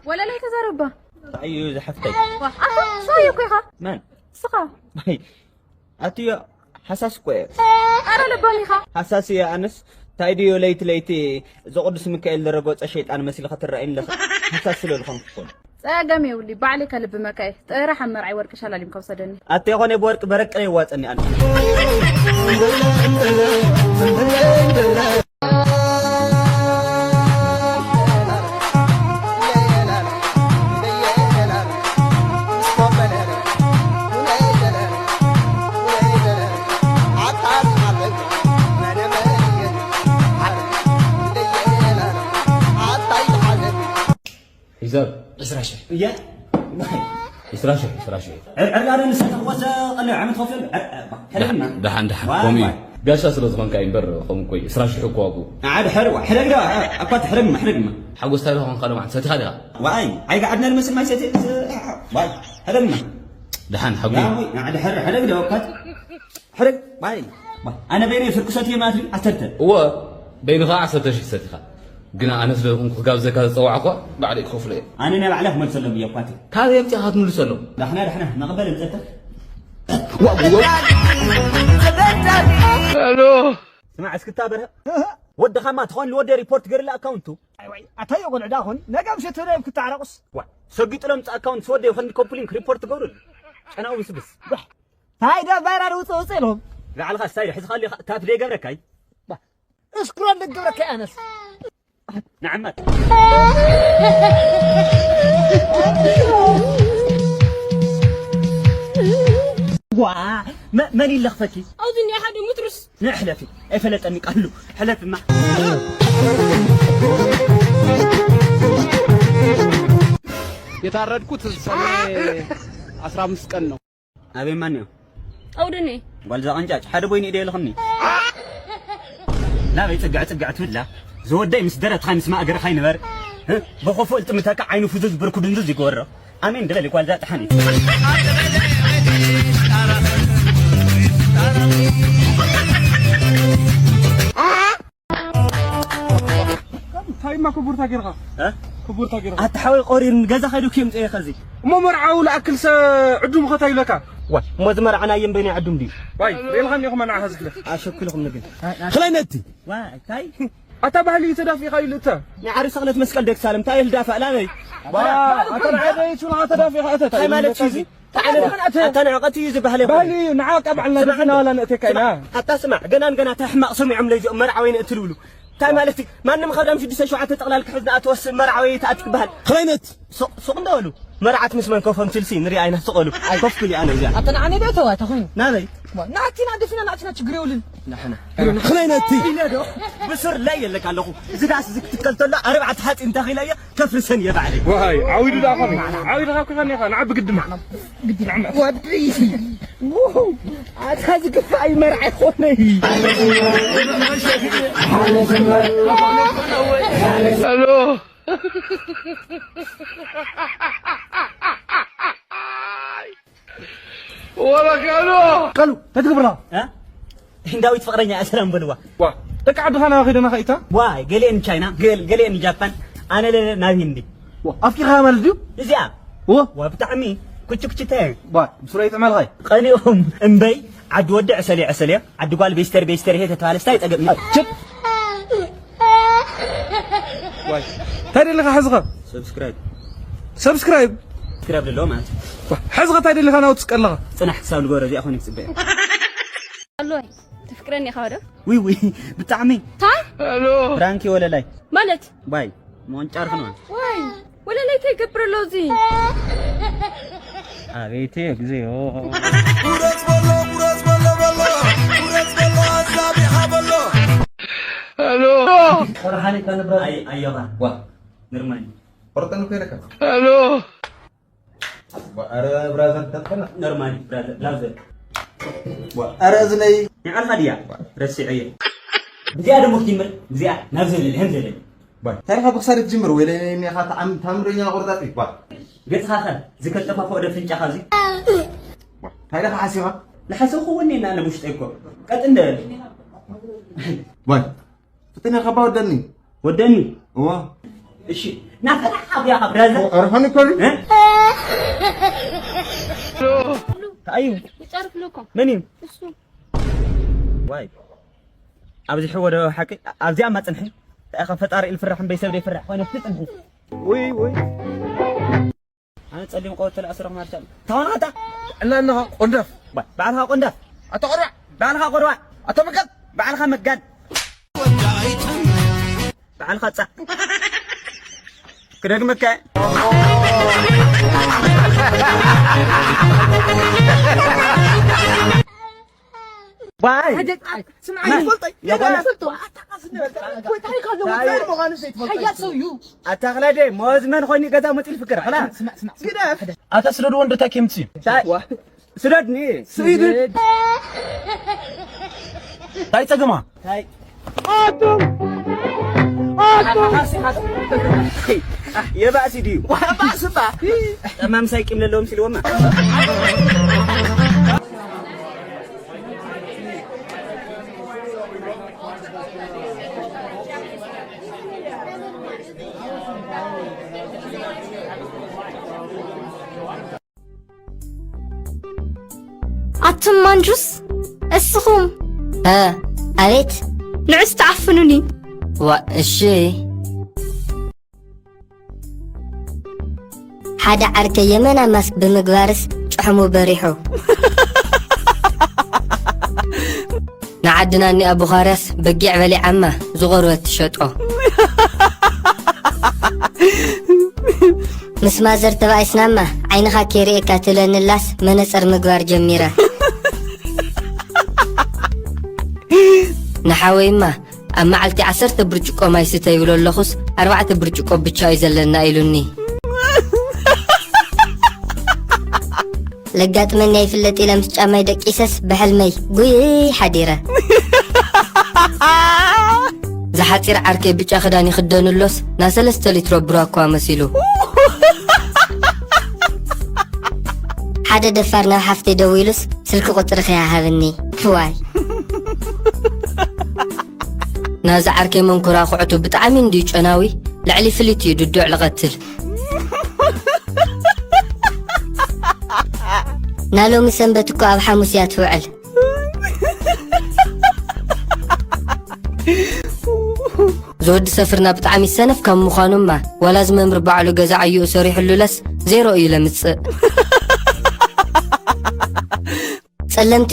ወለላይ ተዛረባ። እዩ ዝሓፍተይ ኣታ ሰውየ እኮ ኢኻ። መን ስኻ ኣትዮ ሓሳስ እኮ እየ ኣረ ለባም ኢኻ። ሓሳስ እየ ኣነስ እንታይ ድዮ ለይቲ ለይቲ እዚ ቅዱስ ሚካኤል ዝረገፀ ሸይጣን መሲልካ ትረኣይኒ ኣለኻ ሓሳስ ስለ ዝኾንኩ እኮ ጸገም የብሉ ባዕለይ ከልብመካ እየ። ጥራሕ ኣብ መርዓይ ወርቂ ሸላሊምካ ውሰደኒ። ኣተ ይኾነ ብወርቂ በረቅረ ይዋፀኒ ኣነ ሒሳብ ዕስራ ሽሕ እያ። ዕስራ ሽሕ ዕስራ ሽሕ ዕርዕር ኣነ ንሰተ ወሰ ቀለ ዓመት ከፍል ሕልና ደሓን ደሓን ከምኡ እዩ። ጋሻ ስለ ዝኾንካ እዩ እምበር ከምኡ እኮ እዩ። ዕስራ ሽሕ እኮ ዋግኡ። ንዓ ድሕር ዋ ሕደግ ዶ ኣኳ ትሕደግማ ሕደግማ ሓጎስ እንታይ ዝኾንካ ሎማዓንቲ ሰቲኻ ዲኻ? ዋይ ኣይግዓድና ንመስል ማይ ሰቲ ዋይ ሕደግማ ደሓን ሓጉ ንዓ ድሕር ሕደግ ዶ ኣኳ ሕደግ ዋይ ኣነ በይነይ ፍርቂ ሰትየ ማለት እዩ ዓሰርተ እወ በይንኻ ዓሰርተ ሽሕ ሰቲኻ ግና ኣነ ስለ ዝኾንኩ ክጋብዘካ ዝፀዋዕኳ ባዕለይ ክኸፍሎ እየ። ኣነ ናይ ባዕለይ ክመልሰሎም እየ እኳ እቲ ካበይ ኣምፂእኻ ክትምልሰሎም? ዳሕና ዳሕና መቕበል እምፀተ ሄሎ ስማዕ እስክታ በርሀ ወድኻማ ትኾን ልወደ ሪፖርት ገርላ ኣካውንቱ ኣታዮ ቆልዕዳ ኹን ነገ ምሸት ህደዮም ክተዓረቁስ ሰጊጥሎም ፃ ኣካውንት ስወደ ይኸንዲ ኮፕሊንክ ሪፖርት ገብሩ ጨናው ብስብስ ታይ ዳ ቫይራል ውፅእ ውፅእ ኢሎም ንዓልኻ ስታይል ሕዝኻ ሊኻ እታ ትደይ ገብረካይ እስክሮል ልገብረካ ኣነስ ንዓማት ዋ መ- መን ይለኽፈኪ ኣብዚ እኒኣ ሓደ ሙትርስ ንሕለፊ ኣይፈለጠኒ ቃሉ ሕለፍማ የታረድኩት ሰኔ አስራ አምስት ቀን ነው። ኣበይ ማን እዩ ጠውድኒ ጓል ዛቐንጫጭ ሓደ ቦይኒ ኢደ የልኽኒ ናበይ ፅግዕ ፅግዕ ትብላ ዝወደይ ምስ ደረትኻ ምስ ማእገርኻ ይንበር እ? ብኸፉእ እልጥምተካ ዓይኑ ፍዙዝ ብርኩ ድንዙዝ ይገበሮ ኣሜን ድበል ጓል ዛጥሓኒ ታይማ ክቡርታ ጌርካ ክቡርታ ጌርካ ኣታ ሓወይ ቆሪር ገዛ ከይዱ ክምፀ ከዚ እሞ መርዓዊ ለኣክልሰ ዕዱም ኸታ ይብለካ ዋ እሞ ዝመርዓናየን በይና ዕዱም ድዩ ዋይ ሬልኻም ኢኹም ኣንዓ ኸዝግለ ኣሸክልኹም ንግን ክለይነቲ ዋይ ታይ ኣታ ባህሊ ተዳፊእኻ ኢሉ እታ ንዓሪ ሰቕለት መስቀል ደግ ሳለም እንታይ ይልዳፋ ላበይ ኣታ ተዳፊእኻ እተታ እንታይ ማለት እዩ እዚ ኣታ ንዕቀት እዩ ዝበሃል ባህሊ እዩ ንዓ ቀብዕልና ደፊና ዋላ ንእቴካ ኢና ኣታ ስማዕ ገናን ገና እንታይ ሕማቕ ሰሚዖም ለዚኦም መርዓወይ ንእትልብሉ እንታይ ማለት እዩ ማንም ካብ ዳም ሽዱሽተ ሸውዓተ ጠቕላል ክሕዝ ንኣተወስን መርዓወይ ተኣት ክበሃል ክለይነት ሱቕ እንዳበሉ መርዓት ምስ መን ኮፎም ችልሲ ንሪኣ ኢና ስቐሉ ኮፍ ክሊኣ ነው እዚኣ ኣታ ንዓነ ዶ ተዋታ ኮይኑ ናበይ ናቲና ደፊና ናቲና ችግር የብልን ንሕና ክለይነቲ ብሱር ላይ የለካ ኣለኹ እዚ ዳስ እዚ ክትከል ተሎ ኣርባዕተ ሓፂን ተኺለዮ ከፍርሰን እየ ባዕለይ ዋይ ዓዊዱ ዳ ኸሚ ዓዊዱ ካብ ክኸኒ ኻ ንዓ ብግድማ ወዲ ኣታ ዝግፋእ ይመርዓ ይኾነይ ሄሎ ወረካሎ ቀሉ ተትግብራ ዳዊት ፍቕረኛ እያ ሰላም በልዋ ደቂ ዓድኻ ናበ ኸይደና ኸኢታ ዋይ ገሊአን ቻይና ገል- ገሊአን ጃፓን ኣነ ለ ናብ ሂንዲ ኣፍቂርካ ማለት ድዩ እዚኣ እዎ ዋ ብጣዕሚ ኩችኩችተ ባ ብስሩ ይጥዕመልኻይ ቀኒኦም እምበይ ዓዲ ወዲ ዕሰል ዕሰል ዓዲ ጓል ቤስተር ቤስተር ሄ ተተባለ ስታይ ጸገም ችፕ እንታይ ደለኻ ሕዝኻ ሰብስክራይብ ሰብስክራይብ ስክራብ ደሎ ማለት እዩ። ሕዝኻ እንታይ ደለኻ ናውት ስቀለኻ ጽናሕ ክሳብ ልገበረ እዚኣ ኮነ ክጽበ ኣሎይ ትፍቅረኒ ኢኻ ዶ ዊ ዊ ብጣዕሚ ታይ ፍራንኪ ወለላይ ማለት ባይ ምቕንጫር ክንዋ ወይ ወለለይ እንታይ ይገብር ኣሎ እዚ ኣቤት እግዚኦ ቁረጽ በሎ ቁረጽ በሎ በሎ ቁረጽ በሎ ኣዛቢኻ በሎ ሄሎ ቆርሓኒ ከንብረ ኣይ ኣዮኻ ዋ ንርማኒ ቆርጠን እኮ ይረከብ ሄሎ ኧረ ብራዘር ደቀና ኖርማሊ ብራዘር ብራዘር ኧረ እዝነይ ንዓልኻ ድያ ረሲዐየ እዚኣ ደሞ ክትምር እዚኣ ናብ ዘለል ከም ዘለል ታሪኻ ብክሳድ ትጅምር ወይ ለኔኻ ተዓም ታምረኛ ቆርጣጢ ባ ገጽኻ ከ ዝከልጠፋ ኮደ ፍንጫኻ እዚ ታሪኻ ሓሲኻ ንሓሰብኩ ወኔና ለሙሽጠ እኮ ቀጥ እንደበል ዋይ ፍጥነ ከባ ወደኒ። ወደኒ እዋ እሺ ናፈራ ሓብያ ካብ ብራዘር ኣርሃኒ ኮሪ እ? እንታይ እዩ ይጨርፍ ልኮ መን እዩ እሱ ዋይ ኣብዚ ሕወደ ሓቂ ኣብዚኣ ማፅንሒ እንታይ ከም ፈጣሪ ኢልፍራሕ እምበይ ሰብ ዘይፍራሕ ኮይነ ትፅንሒ ውይ ውይ ኣነ ጸሊም ቆወት ተላእስረኹም ኣልቻል ተኾንኻታ እና ኣለኻ ቆንዳፍ ባዕልኻ ቆንዳፍ ኣቶ ቆርባዕ ባዕልኻ ቆርባዕ ኣቶ መቀል ባዕልኻ መጋድ ባዕልኻ ጻዕ ክደግመካ ባይ ስምዓይ ፈልጦ የኾነ ፈልጦ ኣታቃስ ነበርካ ወይ ታሪክ ኣለዎ ታይ ምዃኑ ዘይትፈልጦ ሓያል ሰው እዩ ኣታኽላደ መወዝመን ኾይኑ ገዛ መፅኡ ይፍክር ኸላ ስማዕ ስማዕ ስማዕ ኣታ ስደድዎ እንዶ እንታይ ከምፅእ ስደድኒ ስኢድ ታይ ጸገማ የባእሲ ድዩ ጠማም ሳይቂም ለለዎም ሲልዎማ ኣቱም ማንጁስ እስኹም እ ኣቤት ንዑስ ተዓፍኑኒ ዋ እሺ ሓደ ዓርከይ የመና ማስክ ብምግባርስ ጭሕሙ በሪሑ ንዓድና እኒኣ ቡኻርያስ በጊዕ በሊዓማ ዝቖርበት ትሸጦ ምስ ማዘር ተባኢስናማ ዓይንኻ ከይርእየካ ትብለንላስ መነፀር ምግባር ጀሚረ ንሓወይማ ኣብ መዓልቲ ዓሰርተ ብርጭቆ ማይ ስተ ይብሎ ኣለኹስ ኣርባዕተ ብርጭቆ ብቻ እዩ ዘለና ኢሉኒ ለጋጥመኒ ኣይፍለጥ ኢለ ምስ ጫማይ ደቂሰስ ብሕልመይ ጉይ ሓዲረ ዝሓፂር ዓርከይ ብጫ ክዳን ይኽደንሎስ ና ሰለስተ ሊትሮ ብራኳ መሲሉ ሓደ ደፋር ናብ ሓፍተይ ደዊሉስ ስልኪ ቁፅሪ ከይሃብኒ ክዋይ ናዚ ዓርከይ መንኮራኩዕቱ ብጣዕሚ እንድዩ ጨናዊ ልዕሊ ፍሊት እዩ ድዱዕ ልቐትል ናሎሚ ሰንበት እኮ ኣብ ሓሙስ እያ ትውዕል ዝወዲ ሰፍርና ብጣዕሚ ሰነፍ ካብ ምዃኑማ ዋላ ዝመምር ባዕሉ ገዛ ዓይኡ ሰሪሕሉለስ ዜሮ እዩ ለምፅእ ጸለምቲ